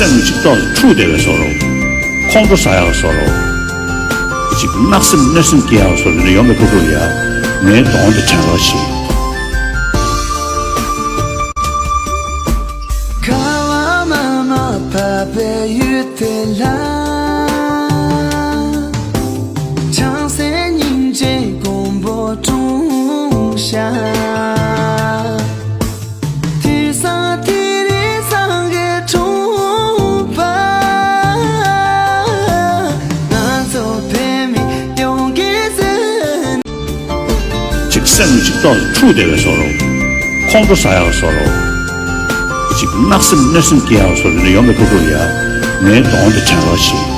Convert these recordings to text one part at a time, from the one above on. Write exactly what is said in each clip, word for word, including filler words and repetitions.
སེམས་ཅིག་ཏོག་ཙམ་འཁྲུག་བསྡད་པའི་བཟོ་འདྲ། ཁོང་ཁྲོ་ཟ་ཡག་བཟོ་འདྲ། ཅིག་གནག་སེམས་གནོད་སེམས་སྐྱེ་ཡག་བཟོ་འདྲ་ཡོང་བའི་ཕུ་ཕུ་ལ་ཡ། ངའི་གདོང་དེ་དྲན་རོགས་བྱེད། ཁ་བ་མ་མ་བབས་པའི་ཡུལ་དེ་ལ། བྱང་སེམས་སྙིང་རྗེ་མགོན་པོ་འཁྲུངས་ཤག་དུས་སང་དེ་རིང་སང་གི་འཁྲུངས་པ། ང་ཚོ་བོད་མི་ཡོངས་ཀྱི་བསོད་ནམས། ཅིག་སེམས་ཅིག་ཏོག་ཙམ་འཁྲུག་བསྡད་པའི་བཟོ་འདྲ། ཁོང་ཁྲོ་ཟ་ཡག་བཟོ་འདྲ། ཅིག་གནག་སེམས་གནོད་སེམས་སྐྱེ་ཡག་བཟོ་འདྲ་ཡོང་བའི་ཕུ་ཕུ་ལ་ཡ། ངའི་གདོང་དེ་དྲན་རོགས་བྱེད།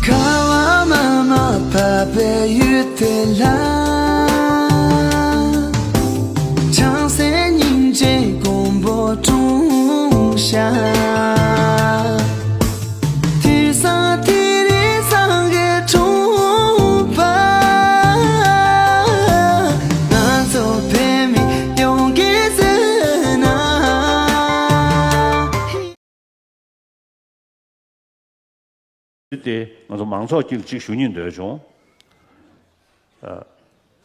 ཁ་བ་མ་མ་བབས་པའི་ཡུལ་དེ་ལ། བྱང་སེམས་སྙིང་རྗེ་མགོན་པོ་འཁྲུངས་ཤག་དུས་སང་དེ་རིང་སང་གི་འཁྲུངས་པ། ང་ཚོ་བོད་མི་ཡོངས་ཀྱི་བསོད་ནམས། དེ་ང་ཚོ་མང་ཚོགས་དཀྱིལ་གཅིག་ཞུ་སྙིང་འདོད་བྱུང་། ཨ།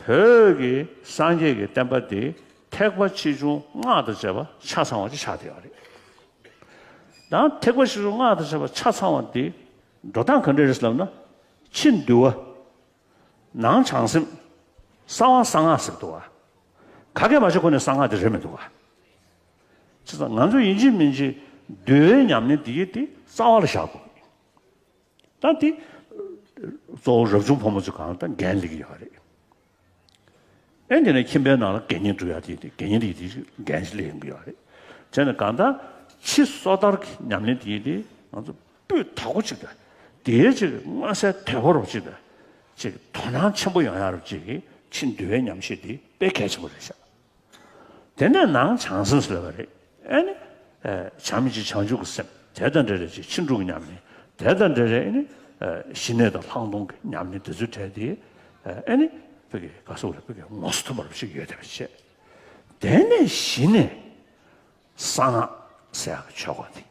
བོད་ཀྱི་སངས་རྒྱས་ཀྱི་བསྟན་པ་འདི་ཐེག་པ་ཆེ་ཆུང་སྔགས་དང་བཅས་པ་ཆ་ཚང་བ་ཅིག་ཆགས་བསྡད་ཡོད་རེད། ད་ཐེག་པ་ཆེ་ཆུང་སྔགས་དང་བཅས་པ་ཆ་ཚང་བ་འདི་འགྲོ་སྟངས་ག་འདྲ་རེད་ལབ་ན། ཕྱི་འདུལ་བ། ནང་བྱང་སེམས། གསང་བ་གསང་སྔགས་ཟེར་འདུག་བ། ག་གེ་མ་བྱས་ཁོ་ནས་གསང་སྔགས་དེ་རེད་མི་འདུག་བ། བྱས་ཙང་ང་ཚོ་ཡིན་གཅིག་མིན་གཅིག་འདུལ་བའི་ཉམས་ལེན་འདི་ཡིན་ཏེ་རྩ་བ་ལ་བཞག་དགོས། ད་དེ་གཙོ་བོ་རབ་བྱུང་ཕོ་མོ་ཚོ་གང་ལ་ད་འགན་ལེན་གྱི་ཡོད་རེད། ཨེ་འདི་ནས་ཁྱིམ་པའི་ནང་ལ་དགེ་བསྙེན་སྒྲུབ་ཡག་དེ་དེ་དགེ་བསྙེན་དེ་དེ་འགན་ཞིག་ལེན་གྱི་ཡོད་རེད། བྱས་ནས་གང་ལྟར་ཕྱི་སོ་ཐར་གྱི་ཉམས་ལེན་དེ་དེ་ང་ཚོ་སྤུས་དག་པོ་ཅིག་དང་། དེའི་ཅིག་མངོན་གསལ་དོད་པོ་རུ་ཅིག་དང་། ཅིག་དོ་སྣང་ཆེན་པོ་ཡོང་ཡག་རུ་ཅིག་གི་ཕྱི་འདུལ་བའི་ཉམས་བཞེས་དེ་དཔེ་གལ་ཆེན་པོ་རེད་ཤག་དེ་ནས་ནང་བྱང་སེམས་ཟེར་བ་རེད། ཨེ་ནི། ཨེ། བྱམས་ཆེ་བྱང་ཆུབ་ཀྱི་སེམས། དེ་དང་འབྲེལ་བའི་ཕྱིན་དྲུག་གི་ཉམས་ལེན། དེ་དང་འབྲེལ་བའི་ཨེ་ནི། ཨེ། ཞི་གནས་དང་ལྷག་མཐོང་གི་ཉམས་ལེན་དེ་ཚོའི་གྲས་དེ། ཨེ་ནི། བོད་ཀྱི་ག་སོགས་རེད། བོད་ཀྱི་ངོ་སོ་མཐུན་པ་རུ་ཞིག་ཡོད་བསྡད་པ་བྱས། དེ་ནས་གཞི་ནས་གསང་སྔགས་ཟེར་ཡག་གི་ཆོས་སྐོར་དེ།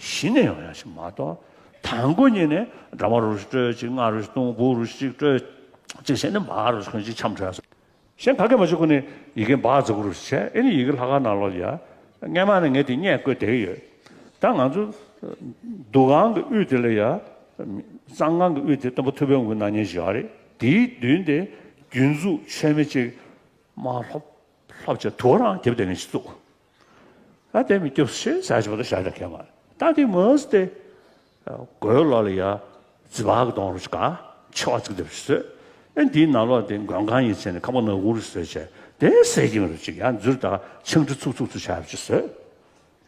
གཞི་ནས་ཡོང་ཡག་ཞིག་མ་གཏོགས། དང་པོ་ཉིད་ནས་ཌ་ར་མ་རུ་ཞིག་སྤྲོས་ཅིག་སྔགས་རུ་ཞིག་གཏོང་། སྦུག་རུ་ཞིག་སྤྲོས་ཅིག་བྱས་ནས་མར་རུ་ཞིག་ཁོང་ཞིག་འཆམ་འགྲོ་ཡག་སོ། གཞན་ག་གེ་མ་བྱེད་ཁོ་ནས་ཡི་གེ་འབག་འཛུགས་རུ་བྱས། ཨེ་ནི་ཡི་གེ་ལྷག་དཀར་ནང་ལོགས་ལ་ཡ། སྔས་མ་ནས་ངས་དེ་བརྙན་བཀོད་བསྡད་ཀྱི་ཡོད། ད་ང་ཚོ་འདུ་ཁང་གི་དབུས་དེ་ལ་ཡ། གཙང་ཁང་གི་དབུས་དེ་སྟོན་པ་ཐུབ་པའི་དབང་པོའི་སྣང་བརྙན་ཞིག་ཡོད་རེད། དེའི་མདུན་དེ་རྒྱུན་འཛུགས་ཆོས་མེད་ཅིག་མར་ལྷོབ་ལྷོབ་བྱས་དུ་བ་རང་རྒྱབ་བསྡད་མཁན་ཞིག་བཙུགས། ད་དེ་མི་སྐྱོབ་ཤེས་ཟ་ཞིག་བ་ད་ཞག་ལ་ཁེལ་མ་རེད། ད་དེ་མོས་ཏེ། སྒོའི་ལོགས་ལ་ཡ། རྫི་བག་གི་གདོང་རུ་ཞིག་ག་ཆེ་བ་ཅིག་འདེབས་བཟོས། ཨེ་འདིའི་ནང་ལོགས་དེ་མགོན་ཁང་ཡིན་ཟེར་ནས་ཁང་པ་ནག་ཁུང་རུ་བཟོས་བྱས། དེ་སྲེག་གིན་རུ་ཅིག་ཡང་འཛུལ་དང་ཆང་ཁྲི་ཚུགས་ཚུགས་ཚུགས་བྱ་རུ་ཅིག་བཟོས།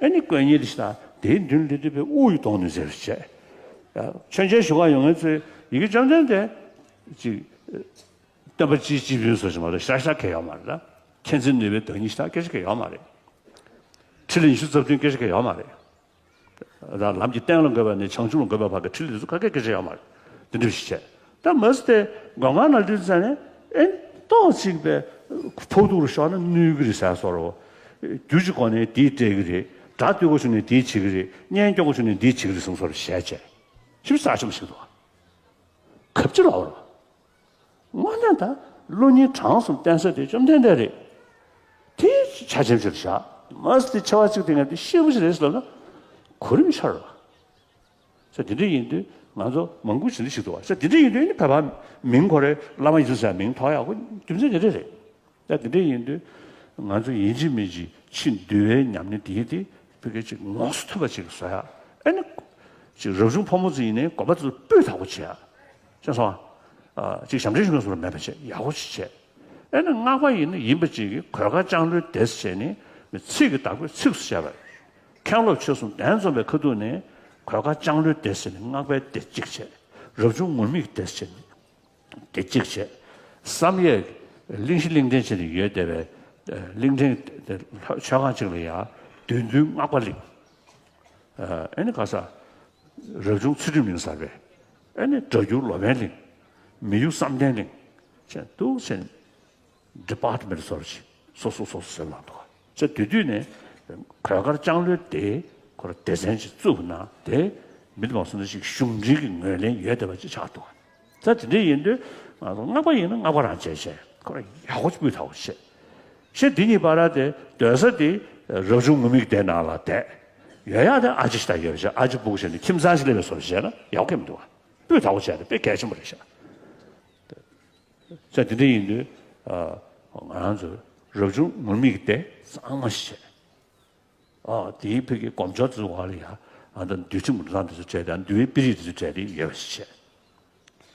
ཨེ་ནི་དཀོན་གཉེར་དེ་ཞིག་དང་དེའི་མདུན་ལི་དུ་པའི་དབུ་ཡི་གདོང་ནས་འཛེར་རུ་བྱས། མཆོད་མཇལ་ཞུ་ག་ཡོང་མཁན་ཚོས་ཡི་གེ་བཅོམ་ལྡན་འདས་ཅིག་སྟོན་པ་སྤྱིའི་སྤྱི་དཔོན་བཟོ་ཞིག་མ་གཏོགས་ཤ་ཤ་གལ་ཡོད་མ་རེད་ད། མཁྱེན་བརྩེ་ནུས་པའི་བདག་ཉིད་ཤ་སྐད་ཆ་གལ་ཡོད་མ་རེད། ཕྲིན་ལས་ཉི་ཤུ་རྩ་བདུན་སྐད་ཆ་གལ་ཡོད་མ་རེད། ད་ལམ་གྱི་སྟེང་ལ་འགོད་པ་ནས་བྱང་ཆུབ་ལ་འགོད་པ་བར་གྱི་ཕྲིན་ལས་དེ་ཚོ་ག་གེ་སྐད་ཆ་ཡོད་མ་རེད། དེ་འདྲ་ཞིག་བྱས། ད་མ་ཟད་དེ་མགོན་ཁང་ནང་ལུས་ཙང་ནས་ཨེ་ཏོག་ཅིག་པའི་ཕོག་ཐུག་རུ་ཤོར་ན་གནོད་གི་རེད་ཟེར་བཟོ་འདྲ། རྒྱུ་ཅིག་གོ་ནས་འདིས་སྤྲད་གི་རེད། དགྲ་འདུལ་དགོས་བྱུང་ནས་འདིས་བྱེད་གི་རེད། གཉེན་སྐྱོང་དགོས་བྱུང་ནས་འདིས་བྱེད་གི་རེད་བཟོ་འདྲ་བྱས་བྱས། ཞིབ་ཚགས་ཆེན་པོ་ཞིག་འདུག་གབ་ཅི་ལོག་རེད། དངོས་གནས་ད་བློ་སྙིང་བྲང་གསུམ་བསྟེན་ས་དེ་བཅོམ་ལྡན་འདས་རེད། དེ་ཆ་ཆེན་ཆེར་བཞག་མ་ཟད་དེ་ཆེ་བ་གཅིག་དེ་ངས་དེ་ཤེས་པོ་ཞིག་རེད་ཟེར་ལབ་ན་གོ་རིམ་ཤར་བ། ས་དེ་འདྲ་ཡིན་དུས་ང་ཚོ་མང་པོ་ཞིག་འདི་ཞིག་འདུག་བ། ས་དེ་འདྲ་ཡིན་དུས་ནི་བོད་པ་མིང་ཁོ་རེ་བླ་མ་ཡིན་ཟེར་མིང་ཐོགས་ཡག་པོ་རྒྱུ་མཚན་དེ་འདྲ་རེད། ད་དེ་འདྲ་ཡིན་དུས་ང་ཚོ་ཡིན་གཅིག་མིན་གཅིག་ཕྱི་འདུལ་བའི་ཉམས་ལེན་དེ་ཡིན་ཏེ་བོད་སྐད་ཅིག་ངོ་སོ་མཐུན་པ་ཅིག་བཟོ་ཡག་ཨེ་ནི་ཅིག་རབ་བྱུང་ཕོ་མོ་ཚོ་ཡིན་ནའི་དགོན་པ་ཚོ་སྤུས་དག་པོ་བྱེད་ཡག་ཤེས་སོང་ཨ། ཅིག་ཞབས་འདྲེན་ཞུ་མཁན་ཚོ་ལ་མེད་པ་བྱས་ཡག་པོ་ཞིག་བྱས། ཨེ་ནི་སྔགས་པ་ཡིན་ན་ཡིན་པ་ཅིག་གིས་གོས་དཀར་ལྕང་ལོའི་སྡེ་བྱས་ནས་ཚིག་གི་བདག་པོས་ཚིགས་སུ་བཅད་པ། མཁན་སློབ་ཆོས་གསུམ་གདན་འཛོམས་པའི་ཁ་ཐུག་ནས་གོས་དཀར་ལྕང་ལོའི་སྡེ་བྱས་ནས་སྔགས་པའི་སྡེ་གཅིག་བྱས། རབ་བྱུང་ངུར་སྨྲིག་སྡེ་བྱས་ནས་སྡེ་གཅིག་བྱས། བསམ་ཡས་གླིང་བཞི་གླིང་ཕྲན་བྱས་ནས་ཡོད་བསྡད་པའི་གླིང་ཕྲན་མཆོད་ཁང་གཅིག་ལ་ཡང་བདུད་འདུལ་སྔགས་པ་གླིང་། ཨེ་ནི་ག་ས། རབ་བྱུང་ཚུལ་ཁྲིམས་གླིང་གསར་པའི། ཨེ་ནི་སྒྲ་སྒྱུར་ལོ་པཎ་གླིང་། མི་ཡུལ་བསམ་གཏན་གླིང་། ཅེས་འདུག་ཅེས། ཌི་པཱར་ཊི་མེན་ཊི་སོ་སོ་ཅིག་སོ་སོ་སོ་སོ་ཟེར་གནང་འདུག་ག་ཅེས་དེ་དུས་ནས་ གོས་དཀར་ལྕང་ལོའི་སྡེ་ཁོ་ར་སྡེ་ཚན་ཅིག་བཙུགས་ན་དེ་མི་དེ་མ་སོང་ན་ཞིག་གཞུང་འབྲེལ་གྱི་ངོས་ལེན་ཡོད་བསྡད་པ་ཅིག་ཆགས་འདུག་ད་དེ་འདྲ་ཡིན་དུས་ང་ཚོ་སྔགས་པ་ཡིན་ན་སྔགས་པ་རང་བྱས་བྱས་ཁོ་ར་ཡག་པོ་ཅིག་སྤུས་དག་པོ་བྱས། ཤེས་འདི་གཉིས་བར་དེ་སྡོད་ས་དེ་རབ་བྱུང་ངུར་སྨྲིག་སྡེ་ནང་ལ་བསྡད་ཡོད་ཡག་དེ་ཨ་ཅེ་ཞིག་དང་ཡོད་པ་བྱས། ཨ་ཅེ་སྤུ་གུ་བྱས་ནས་ཁྱིམ་ཚང་ཞིག་སླེབས་པའི་བཟོ་བྱས་ན་ཡག་པོ་མི་འདུག་བ། སྤུས་དག་པོ་བྱས་ཏེ་དཔེ་གལ་ཆེན་པོ་རེད་ཤག་ས་དེ་འདྲ་ཡིན་དུས་ང་རང་ཚོ་རབ་བྱུང་ངུར་སྨྲིག་སྡེ་གཙང་མ་ཞིག་བྱས། ཨ་དེའི་ཕ་གི་སྒོམ་ཆུང་ཚོའི་བར་ལ་ཡ་ཨ་ད་འདུལ་ཁྲིམས་ཀྱི་ལུང་བསྟན་དེ་ཚོ་བྱས་ཏེ་འདུལ་བའི་དཔེ་རིས་དེ་ཚོ་བྱས་ཏེ་ཡོད་པ་ཞིག་བྱས།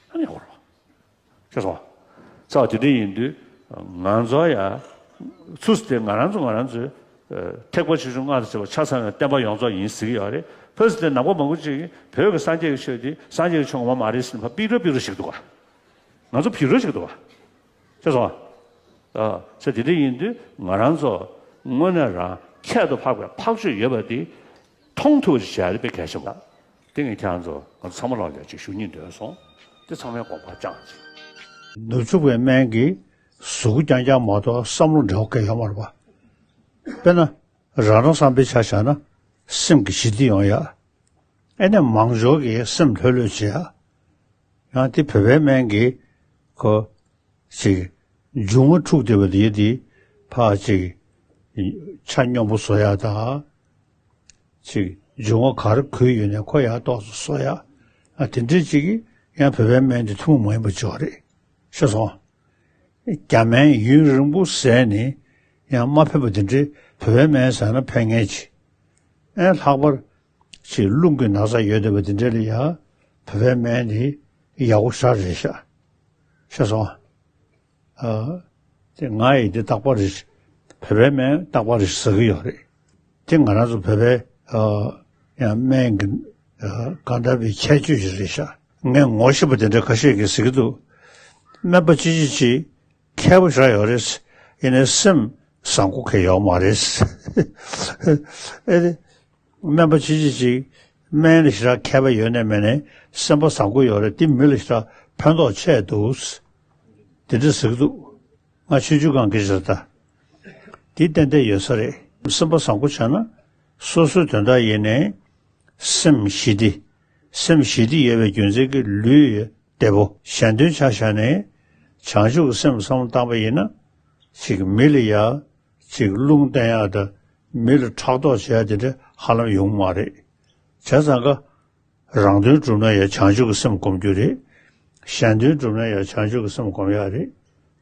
ཨ་ནི་ཡག་པོ་རེད་བ། ཤེས་སོང་། ས་བ་དེ་འདྲ་ཡིན་དུས་ང་ཚོ་ཡ་ཚུར་དེ་ང་རང་ཚོ་ང་རང་ཚོའི་ཐེག་པ་ཆེ་ཆུང་སྔགས་དང་བཅས་པ་ཆ་ཚང་བའི་བསྟན་པ་ཡོངས་རྫོགས་ཡིན་ཟེར་གྱི་ཡོད་རེད། ཕ་སི་དེ་ནག་པོ་མང་པོ་ཅིག་བོད་ཀྱི་སངས་རྒྱས་ཀྱི་ཆོས་དེ་སངས་རྒྱས་ཀྱི་ཆོས་ངོ་མ་མ་རེད་ཟེར་ནས་ཕར་པིག་རོ་པིག་རོ་ཞིག་འདུག་ག་ང་ཚོ་བྱེད་རོགས་བྱེད་ཀྱི་འདུག་བ། ཤེས་སོང་། ཨ། ས་དེ་འདྲ་ཡིན་དུས་ང་རང་ཚོ་དངོས་གནས་རང་ཁྱད་དུ་འཕགས་པའི་འཕགས་ཆོས་ཡོད་པ་དེ་མཐོང་ཐུབ་པ་ཞིག་བྱ་ཡ་དེ་དཔེ་གལ་ཆེན་པོ་རེད། དེ་ངས་ཁྱེད་རང་ཚོ་ང་ཚོ་ཚང་མ་ལོག་ལ་ཅིག་ཞུ་སྙིང་འདོད་སོང་། དེ་ཚང་མའི་དགོངས་པ་བཅངས་ཅིག་ནུབ་ཕྱོགས་པའི་སྨན་གྱིས་གཟུགས་པོ་རྐྱང་རྐྱང་མ་གཏོགས་བསམ་བློ་འབྲེལ་བ་གང་ཡང་ཡོད་མ་རེད་པ། དཔེར་ན། རང་རང་བསམ་པའི་ཆ་བཞག་ན་སེམས་ཀྱི་ཞི་བདེ་ཡོང་ཡ། ཨེ་ནས་མང་ཚོགས་ཀྱི་སེམས་ལྷོད་ལྷོད་བྱེད་ཡ། ཡང་དེ་བོད་པའི་སྨན་གྱིས་ཁོ་ཅིག་འབྱུང་བ་འཁྲུགས་བསྡད་པ་དེ་དེ་ཕར་ཅིག་ཆ་སྙོམས་པོ་བཟོ་ཡ་དང་། ཅིག་འབྱུང་བ་ག་རེ་འཁོལ་ཡོད་ནས་ཁོ་ཡར་ཏོག་ཙམ་བཟོ་ཡ། ཨ་དེ་འདྲས་ཅིག་གིས་ཡང་བོད་པའི་སྨན་དེ་ཐུན་མོང་མ་ཡིན་པ་ཅིག་རེད། ཤེས་སོང་། རྒྱ་སྨན་ཡུན་རིང་པོ་བཟས་ནས་ཡང་མ་ཕན་པ་དེ་འདྲའི་བོད་པའི་སྨན་ཟ་ན་ཕན་ངེས་ཀྱི། ཨེ་ལྷག་པར་ཅིག་རླུང་གི་ན་ཚ་ཡོད་བསྡད་པ་དེ་འདྲ་ལ་ཡ་བོད་པའི་སྨན་དེ་ཡག་པོ་ཞེ་དྲག་རེད་ཤག་ཤེས་སོང་། ཨ། དེ་ང་ཡིས་དེ་རྟག་པར་རེ་བོད་པའི་སྨན་རྟག་པར་རེ་ཟ་གི་ཡོད་རེད། དེ་ང་རང་ཚོ་བོད་པའི་ཨ་ཡང་སྨན་གྱི་ཨ་གང་འདྲ་བའི་ཁྱད་ཆོས་ཤིག་རེད་ཤག་ངས་ངོ་ཤེས་པ་དེ་འདྲ་ཁ་ཤས་ཀྱིས་ཟེར་གྱི་འདུག་སྨན་པ་ཅི་ཅི་ཅི་མཁས་པོ་ཞེ་དྲག་ཡོད་རེད། ཡིན་ནའི་སེམས་བཟང་པོ་གང་ཡང་ཡོད་མ་རེད། ཨེ་རེད། སྨན་པ་ཅི་ཅི་ཅི་སྨན་ལ་ཞེ་དྲག་མཁས་པ་ཡོད་ནའི་མེད་ནའི་སེམས་པ་བཟང་པོ་ཡོད་རེད། དེ་མི་ལ་ཞེ་དྲག་ཕན་ཐོགས་ཆེ་འདུག་དེ་འདྲ་ཟེར་གྱི་འདུག་ང་ཆུང་ཆུང་སྒང་གི་ཞེ་དྲག་དེ་ཏན་ཏན་ཡོད་ས་རེད། སེམས་པ་བཟང་པོ་བྱས་ན་སོ་སོའི་དོན་དག་ཡིན་ནའི་སེམས་ཞི་བདེ། སེམས་ཞི་བདེ་ཡོད་པའི་རྒྱུ་མཚན་གྱིས་ལུས་བདེ་པོ། གཞན་དོན་ཆ་བཞག་ནས་བྱང་ཆུབ་ཀྱི་སེམས་བསམ་བློ་བཏང་པ་ཡིན་ན་ཅིག་མི་ལ་ཡ་ཅིག་རླུང་བསྟན་ཡག་དང་མི་ལ་ཕྲག་དོག་བྱེད་ཡག་དེ་འདྲ་ཧ་ལམ་ཡོང་མ་རེད། བྱས་ཙང་ཀ་རང་དོན་སྒྲུབ་ན་ཡང་བྱང་ཆུབ་ཀྱི་སེམས་སྒོམ་རྒྱུ་རེད། གཞན་དོན་སྒྲུབ་ན་ཡང་བྱང་ཆུབ་ཀྱི་སེམས་སྒོམ་ཡག་རེད།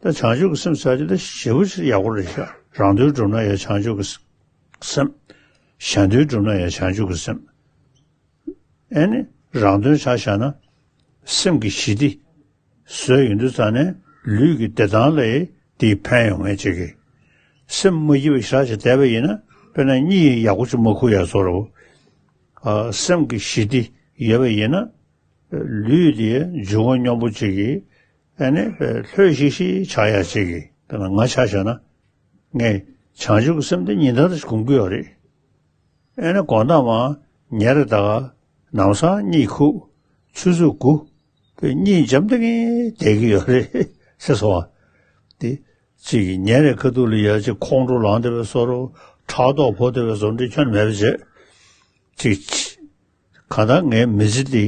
ད་བྱང་ཆུབ་ཀྱི་སེམས་ཟེར་ཡག་དེ་ཞེ་པོ་ཅིག་ཡག་པོ་རེད་ཤག་རང་དོན་སྒྲུབ་ན་ཡང་བྱང་ཆུབ་ཀྱི་སེམས། གཞན་དོན་སྒྲུབ་ན་ཡང་བྱང་ཆུབ་ཀྱི་སེམས། ཨེ་ནི་རང་དོན་ཆ་བཞག་ན་སེམས་ཀྱི་ཞི་བདེ་བཟོས་ཡོང་དུས་ཙང་ནས་ལུས་ཀྱི་བདེ་ཐང་ལ་དེ་ཕན་ཡོང་ངེས་ཅིག་གི། སེམས་མ་སྐྱིད་པ་ཞེ་དྲག་ཅིག་བསྡད་པ་ཡིན་ན་དཔེར་ན་གཉིད་ཡག་པོ་ཅིག་མ་ཁུག་ཡག་བཟོ་འདྲ་བོ། ཨ་སེམས་ཀྱི་ཞི་བདེ་ཡོད་པ་ཡིན་ན་ལུས་དེ་འབྱུང་བ་སྙོམས་པོ་ཅིག་གི། ཨེ་ནི་ལྷོད་ཤིག་ཤིག་ཆགས་ཡག་ཅིག་གི། དཔེར་ན་ང་ཆ་བཞག་ན། ངས་བྱང་ཆུབ་ཀྱི་སེམས་དེ་ཉིན་ལྟར་དུ་སྒོམ་གྱི་ཡོད་རེད། ཨེ་ནི་དགོང་དག་མར་ཉལ་རེ་ད་ག་ལམ་སང་གཉིད་ཁུག་ཆུ་ཚོད་དགུ། དཔེ་གཉིད་འཇམ་ཐིང་ངེ་བསྡད་ཀྱི་ཡོད་རེད་ཟེར་སོང་བ། དེ་གཅིག་གིས་ཉལ་རེ་ཁ་ཐུག་ལ་ཡ་གཅིག་ཁོང་ཁྲོ་ལངས་བསྡད་པའི་བཟོ་འདྲ། ཕྲག་དོག་ཕོག་བསྡད་པའི་བཟོ་འདྲ་ཁྱོན་ནས་མེད་པ་བྱས། གཅིག་གང་ལྟར་ངའི་མི་ཚེ་འདི་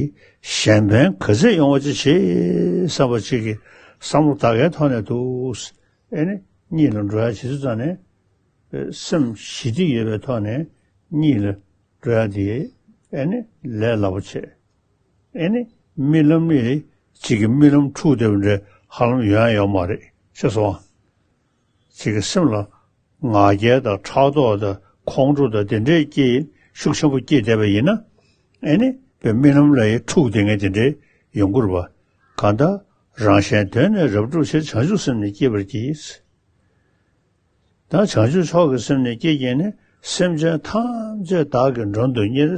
གཞན་ཕན་ག་ཚད་ཡོང་བ་ཅིག་བྱེད་བསམ་པ་ཅིག་གི་བསམ་བློ་ད་གའི་ཐོག་ནས་འདུག་ཨེ་ནི་གཉིད་ལ་འགྲོ་ཡ་བྱེད་དུས་ཙང་ནས། སེམས་ཞི་བདེ་ཡོད་པའི་ཐོག་ནས་གཉིད་ལ་འགྲོ་ཡ་དེ་ཨེ་ནི་ལས་སླ་པོ་བྱས། ཨེ་ནི་རྨི་ལམ་ནི་གཅིག་གི་རྨི་ལམ་འཁྲུགས་བསྡད་པ་འདྲ་ཧ་ལམ་ཡོང་ཡ་ཡོད་མ་རེད་ཤེས་སོང་ང་། གཅིག་གི་སེམས་ལ་ང་རྒྱལ་དང་ཕྲག་དོག་དང་ཁོང་ཁྲོ་དང་དེ་འདྲའི་སྐྱེ་ཤུགས་ཆེན་པོ་སྐྱེས་བསྡད་པ་ཡིན་ན། ཨེ་ནི་དཔེ་རྨི་ལམ་ལ་ཡི་འཁྲུགས་བསྡད་མཁན་དེ་འདྲའི་ཡོང་གི་རེད་པ། གང་ལྟར་རང་གཞན་དོན་ནི་རབ་བསྒྲུབ་ཕྱིར། བྱང་ཆུབ་སེམས་ནི་བསྐྱེད་པར་བགྱི། ད་བྱང་ཆུབ་མཆོག་གི་སེམས་ནི་བསྐྱེད་བགྱིས་ནས་སེམས་ཅན་ཐམས་ཅད་བདག་གིས་མགྲོན་དུ་གཉེར།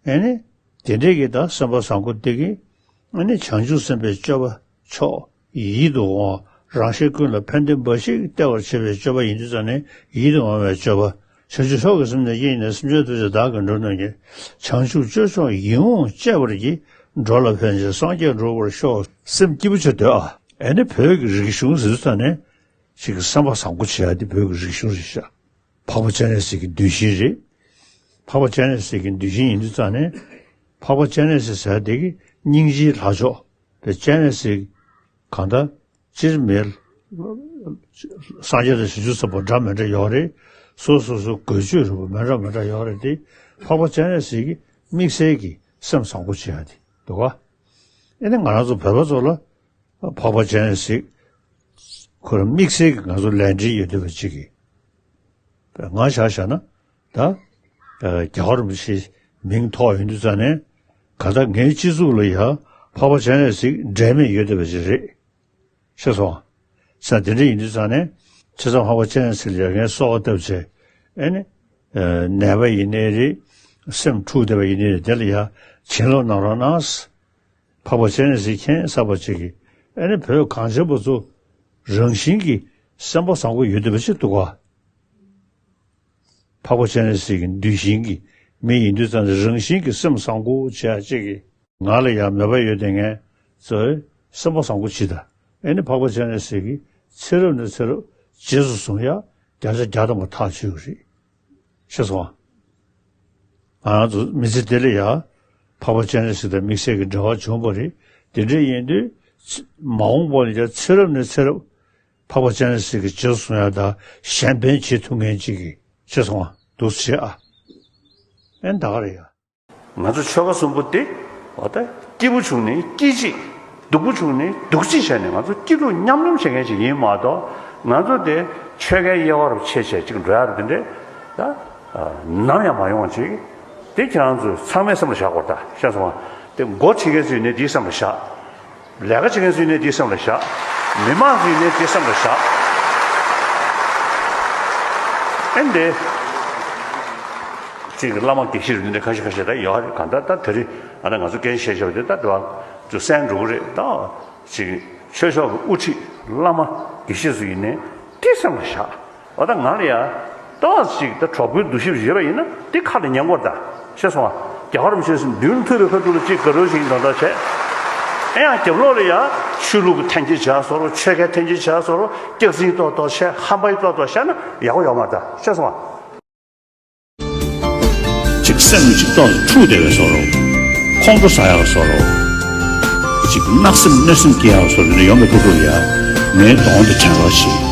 ཨེ་ནི། དེ་འདྲའི་གི་ད་སེམས་པ་བཟང་པོ་དེ་གིས་ཨེ་ནི་བྱང་ཆུབ་སེམས་དཔའི་སྤྱོད་པ་མཆོག་ཡིད་དུ་འོང་བ། རང་གཞན་ཀུན་ལ་ཕན་བདེ་འབའ་ཞིག་སྟེར་བར་བྱེད་པའི་སྤྱོད་པ་ཡིན་དུས་ཙང་ནས་ཡིད་དུ་འོང་བའི་སྤྱོད་པ། བྱང་ཆུབ་མཆོག་གི་སེམས་ནི་བསྐྱེད་ནས་སེམས་ཅན་ཐམས་ཅད་བདག་གིས་མགྲོན་དུ་གཉེར། བྱང་ཆུབ་སྤྱོད་མཆོག་ཡིད་འོང་སྤྱད་པར་བགྱི། འགྲོ་ལ་ཕན་ཕྱིར་སངས་རྒྱས་འགྲུབ་པར་ཤོག་སེམས་སྐྱིད་པོ་བྱེད་འདོད་ཨ། ཨེ་ནི་བོད་ཀྱི་རིག་གཞུང་ཟེར་དུས་ཙང་ནས་ཅིག་གི་སེམས་པ་བཟང་པོ་བྱེད་ཡ་དེ་བོད་ཀྱི་རིག་གཞུང་རེད་ཤག་འཕགས་པ་སྤྱན་རས་གཟིགས་ཀྱི་གདུལ་ཞིང་རེད། འཕགས་པ་སྤྱན་རས་གཟིགས་ཀྱི་གདུལ་ཞིང་ཡིན་དུས་ཙང་ནས། འཕགས་པ་སྤྱན་རས་གཟིགས་ཟེར་དེ་གི་སྙིང་རྗེའི་ལྷ་མཆོག་དེ་སྤྱན་རས་གཟིགས་གང་ལྟར་སྤྱིར་མེད། སངས་རྒྱས་དང་བྱང་ཆུབ་སེམས་དཔའ་འདྲ་མི་འདྲ་ཡོད་རེད། སོ་སོ་སོ་འགོས་ཆོས་རིག་པ་མི་འདྲ་མི་འདྲ་ཡོད་རེད་དེ། འཕགས་པ་སྤྱན་རས་གཟིགས་ཀྱི་དམིགས་བསལ་གྱི་སེམས་བཟང་པོ་བྱེད་ཡ་དེ་འདུག་ག་ཨེ་ནི་ང་རང་ཚོ་བོད་པ་ཚོ་ལ་འཕགས་པ་སྤྱན་རས་གཟིགས་ཁོ་རང་དམིགས་བསལ་གྱི་ང་ཚོ་ལས་འབྲེལ་ཡོད་བསྡད་པ་ཅིག་གིས། ང་ཆ་བཞག་ན་ད་རྒྱལ་བ་རིན་པོ་ཆེའི་མིང་ཐོགས་ཡོང་དུས་ཙང་ནས། ག་ད་ངའི་སྤྱི་གཙུག་ལ་ཡ་འཕགས་པ་སྤྱན་རས་གཟིགས་འབྲལ་མེད་ཡོད་བསྡད་པ་ཅིག་རེད། ཤེས་སོང་། ས་དེ་འདྲ་ཡིན་དུས་ཙང་ནས། ཁྱེད་ཚང་འཕགས་པ་སྤྱན་རས་གཟིགས་ལ་ཡ་ངས་གསོལ་བ་བཏབ་བྱས། ཨེ་ནི། ནད་པ་ཡིན་ནའི་རེད། སེམས་འཁྲུགས་བསྡད་པ་ཡིན་ནའི་རེད། དེ་ལ་ཡ་བྱིན་རླབས་གནང་རོགས་གནང་། འཕགས་པ་སྤྱན་རས་གཟིགས་མཁྱེན་གསར་པ་ཅིག་གིས། ཨེ་ནི་བོད་གངས་ཅན་པ་ཚོ་རང་བཞིན་གྱིས་སེམས་པ་བཟང་པོ་ཡོད་བསྡད་པ་ཅིག་འདུག་ག་འཕགས་པ་སྤྱན་རས་གཟིགས་ཀྱི་གདུལ་ཞིང་གི་མི་ཡིན་དུས་ཙང་ནས། རང་བཞིན་གྱིས་སེམས་བཟང་པོ་བྱེད་ཡ་ཅིག་གིས། ང་ལ་ཡང་མོས་པ་ཡོད་དེ། ངས་ཚོས་སེམས་པ་བཟང་པོ་བྱེད་ད། ཨེ་ནི་འཕགས་པ་སྤྱན་རས་གཟིགས་ཀྱིས་ཚེ་རབས་ནས་ཚེ་རབས་རྗེས་སུ་བཟུང་ཡ་བརྒྱ་ཆ་བརྒྱ་ཐམ་པ་ཐག་ཆོད་ཀྱི་རེད། ཤེས་སོང་ཨ། ང་རང་ཚོ་མི་ཚེ་འདི་ལ་ཡ་འཕགས་པ་སྤྱན་རས་གཟིགས་དང་དམིགས་བསལ་གྱི་འབྲེལ་བ་བྱུང་བ་རེད། དེ་འདྲ་ཡིན་དུས་ཚེ་མ་འོངས་པ་ལ་ཡ་ཚེ་རབས་ནས་ཚེ་རབས་འཕགས་པ་སྤྱན་རས་གཟིགས་ཀྱི་རྗེས་སུ་བཟུང་ཡ་དང་གཞན་ཕན་བྱེད་ཐུབ་མཁན་ཅིག་གིས། ཤེས་སོང་ཨ། འདུག་སེ་བྱེད་ཨ། ཨེ་ད་ག་རེད་ཡ། ང་ཚོ་ཆོལ་ཁ་གསུམ་པོ་དེ། འོ་ད་སྐྱིད་པོ་བྱུང་ནས་སྐྱིད་གཅིག་སྡུག་པོ་བྱུང་ནས་སྡུག་གཅིག་བྱས་ནས། ང་ཚོ་སྐྱིད་སྡུག་མཉམ་མཉམ་བྱེད་མཁན་ཅིག་ཡིན་མ་གཏོགས། ང་ཚོ་དེ་ཆོལ་ཁའི་དབྱེ་བ་རུ་ཕྱེ་བྱས་ཅིག་འགྲོ་ཡ་རུ་དེ་འདྲས་ད་ནམ་ཡང་མ་ཡོང་བ་ཅིག་དེ་ཁྱེད་རང་ཚོས་ཚང་མས་སེམས་ལ་བཞག་དགོས་རེད་ད། ཤེས་སོང་ཨ། དེ་འགོ་ཁྲིད་མཁན་ཚོས་ནས་དེའི་སེམས་ལ་བཞག་ལས་ཀ་བྱེད་མཁན་ཚོས་ནས་དེའི་སེམས་ལ་བཞག་མི་མང་ཚོས་ནས་དེའི་སེམས་ལ་བཞག་ཨེ་འདི། ཅིག་བླ་མ་དགེ་བཤེས་རུ་འདི་འདྲ་ཁ་ཤས་ཁ་ཤས་ད་ཡོད་རེད། གང་ལྟར་ད་དེ་རིང་ཨ་ན་ང་ཚོ་སྐད་ཆ་བཤད་བཞག་པ་དེ་ད་དེ་བ་ཚོ་གསན་འགྲོ་གི་རེད་ད། ཅིག་ཆོས་ཕྱོགས་ཀྱི་དབུ་ཁྲིད་བླ་མ་དགེ་བཤེས་ཚོ་ཡིན་ནའི་དེ་སེམས་ལ་བཞག་འོ་ད་ང་ལ་ཡ་ཏོག་ཙམ་ཅིག་ད་གྲོགས་པོའི་འདུ་ཤེས་ཡོད་པ་ཡིན་ན་དེ་ཁ་ལ་ཉན་དགོས་རེད་ད། ཤེས་སོང་ཨ། རྒྱལ་བ་རིན་པོ་ཆེ་མདུན་ཐུག་པའི་ཁ་ཐུག་ལ་ཅིག་དགའ་རོགས་ཤིག་འདོན་ཐག་བྱས། ཨེ་ཡང་རྒྱབ་ལོགས་ལ་ཡ་ཆོས་ལུགས་ཀྱི་འཐེན་འཁྱེར་བྱས་བཟོ་འདྲ། ཆོལ་ཁའི་འཐེན་འཁྱེར་བྱས་བཟོ་འདྲ། སྐྱག་རྫུན་ཏོག་ཏོག་བཤད། ཧམ་པ་ཏོག་ཏོག་བཤད་ན་ཡག་པོ་ཡོད་མ་རེད་ད། ཤེས་སོང་ཨ། ཅིག་སེམས་ཅིག་ཏོག་ཙམ་འཁྲུག་བསྡད་པའི་བཟོ་འདྲ། ཁོང་ཁྲོ་ཟ་ཡག་བཟོ་འདྲ། ཅིག་གནག་སེམས་གནོད་སེམས་སྐྱེ་ཡག་བཟོ་འདྲ་ཡོང་བའི་ཁ་ཐུག་ལ་ཡ། ངའི་གདོང་དེ་དྲན་རོགས་བྱེད།